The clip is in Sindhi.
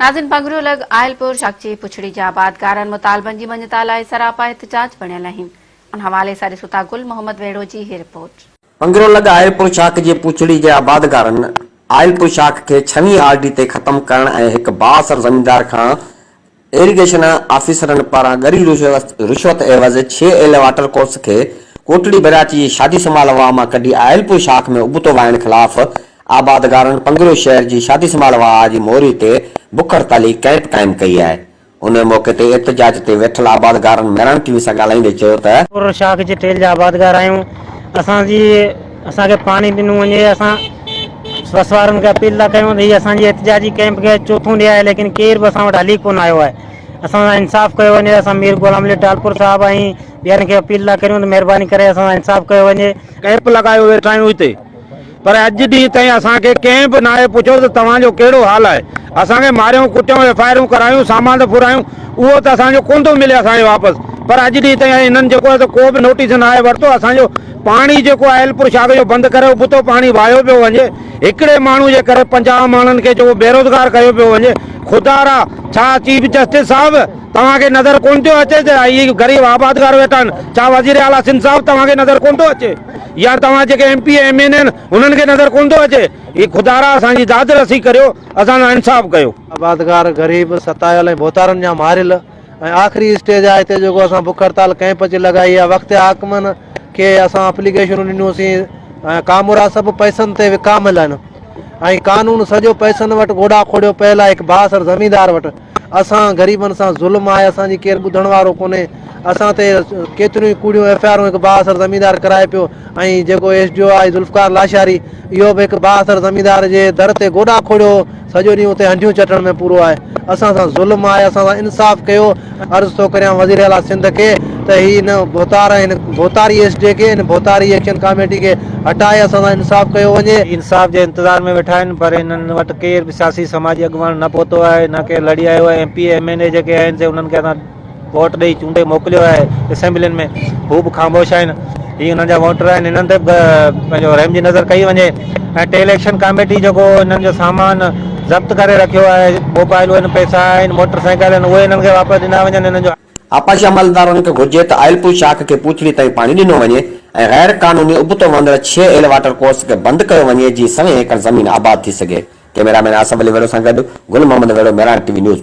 ناظرين پنگريو لڳ آئلپور شاخ جي پڇڙي جا آبادگارن مطالبن جي مڃتا لاء سراپا احتجاج بڻيل آهن ان حوالي سان ڏسو ٿا گل محمد ويڙهو جي هي رپورٽ. پنگريو لڳ آئلپور شاخ جي پڇڙي جي آبادگارن آئلپور شاخ کي ڇويهين آر ڊي تي ختم ڪرڻ ۽ هڪ بااثر زميندار کان ايريگيشن آفيسرن پاران ڳري رشوت عيوض ڇهه ايل واٽر ڪورس کي ڪوٽڙي براچي جي شادي سمال واهه مان ڪڍي آئلپور شاخ ۾ ابتو وهائڻ خلاف آبادگارن پنگريو شهر جي شادي سمال واهه جي موري تي بک هڙتالي ڪئمپ قائم ڪئي آهي. ان موقعي تي احتجاج تي ويٺل آبادگارن مهراڻ ٽي وي سان ڳالهائيندي چيو ته. پور شاخ جي ٽيل جا آبادگار آهيون اسان جي اسان کي پاڻي ڏنو وڃي اسان وس وارن کي اپيل ٿا ڪيون ته هي اسان جي احتجاجي ڪئمپ کي چوٿون ڏينهن آهي ليڪن ڪير به اسان وٽ هلي ڪونه آيو آهي اسان سان انصاف ڪيو وڃي اسان مير غلام علي ٽالپر صاحب ۽ ٻين کي اپيل ٿا ڪريون ته مهرباني ڪري اسان سان انصاف ڪيو وڃي. ڪئمپ لڳايو ويٺا آهيون هتي پر اڄ ڏينهن تائين اسان کي ڪنهن به ناهي پڇيو ته توهان جو ڪهڙو حال آهي اسان کي ماريون ڪٽيون ايف I آرون ڪرايون سامان ته ڦرايون اهو ته اسان جو ڪونه ٿو ملي اسان کي واپس پر اڄ ڏينهن تائين هنن جيڪو آهي سو ڪو به نوٽيس ناهي ورتو اسان جو پاڻي جيڪو آهي ايلپور شاخ جو بند ڪري ابتو پاڻي وهايو پيو وڃي هڪڙي ماڻهو جي ڪري 50 ماڻهن کي جيڪو بيروزگار ڪيو پيو وڃي خدا را ڇا چيف جسٽس صاحب توهان کي نظر ڪونه ٿيو اچي ته هي غريب آبادگار ويٺا آهن ڇا وزير اعليٰ سنڌ صاحب توهان کي نظر ڪونه ٿو اچي يا توهان جيڪي ايم پي ايم اين آهن انهن کي نظر ڪونه ٿو اچي هي خدا را اسان جي داد رسي ڪريو اسان سان انصاف ڪيو. آبادگار غريب ستايل ۽ ڀوتارن جا ماريل ۽ آخري اسٽيج آهي هتي جيڪو اسان بک هڙتال ڪئمپ اچي لڳائي آهي وقت حاڪمن کي اسان اپليڪيشنون ڏنيون سين ۽ ڪامورا سڀ پئسن تي وڪاميل آهن ۽ قانون سڄو پئسن وٽ گوڏا کوڙيو پيل آهي هڪ بااثر زميندار وٽ اسان غريبن سان ظلم آهي اسان جي ڪير ٻڌڻ وارو ڪونهي اسان تي ڪيتريون ئي ڪوڙيون ايف I آرون هڪ بااثر زميندار ڪرائي پيو ۽ جيڪو ايس ڊي او آهي ذوالفقار لاشاري اهو به هڪ بااثر زميندار جي در تي گوڏا کوڙيو سڄو ڏينهن اتي هنڍيون چٽڻ ۾ پورو آهي اسان سان ظلم آهي اسان سان انصاف ڪيو عرض ٿو ڪريان وزير اعليٰ سنڌ کي ته هي هن ڀوتار ۽ هن ڀوتاري ايس ڊي کي هن ڀوتاري ايڪشن ڪاميٽي کي هٽائي اسان سان انصاف ڪيو وڃي. انصاف جي انتظار ۾ ويٺا آهن پر انهن وٽ ڪير به سياسي سماجي اڳواڻ نه پهتو آهي نه ڪير لڙي آيو آهي M P A M N A جيڪي آهن سي انهن کي اسان ووٽ ڏئي چونڊي موڪليو آهي اسيمبلين ۾ هو به خاموش آهن هي انهن جا ووٽر آهن انهن تي به پنهنجو رحم جي نظر ڪئي وڃي ۽ ٽي اليڪشن ڪاميٽي جيڪو انهن جو سامان ضبط ڪري رکيو آهي موبائلون آهن پئسا آهن موٽر سائيڪل آهن اهي انهن کي واپس ڏنا وڃن انهن جو آبپاشي عملدارن کي گهرجي ته آئلپور شاخ کي پوڇڙي تائين پاڻي ڏنو وڃي ۽ غير قانوني ابتو وهندڙ ڇهه ايل واٽر ڪورس کي بند ڪيو وڃي جيئن سوين ايڪڙ زمين آباد ٿي سگهي. ڪئميرا مين آصف علي ويڙهو سان گڏ Gul Muhammad Wehro Mehran T V news.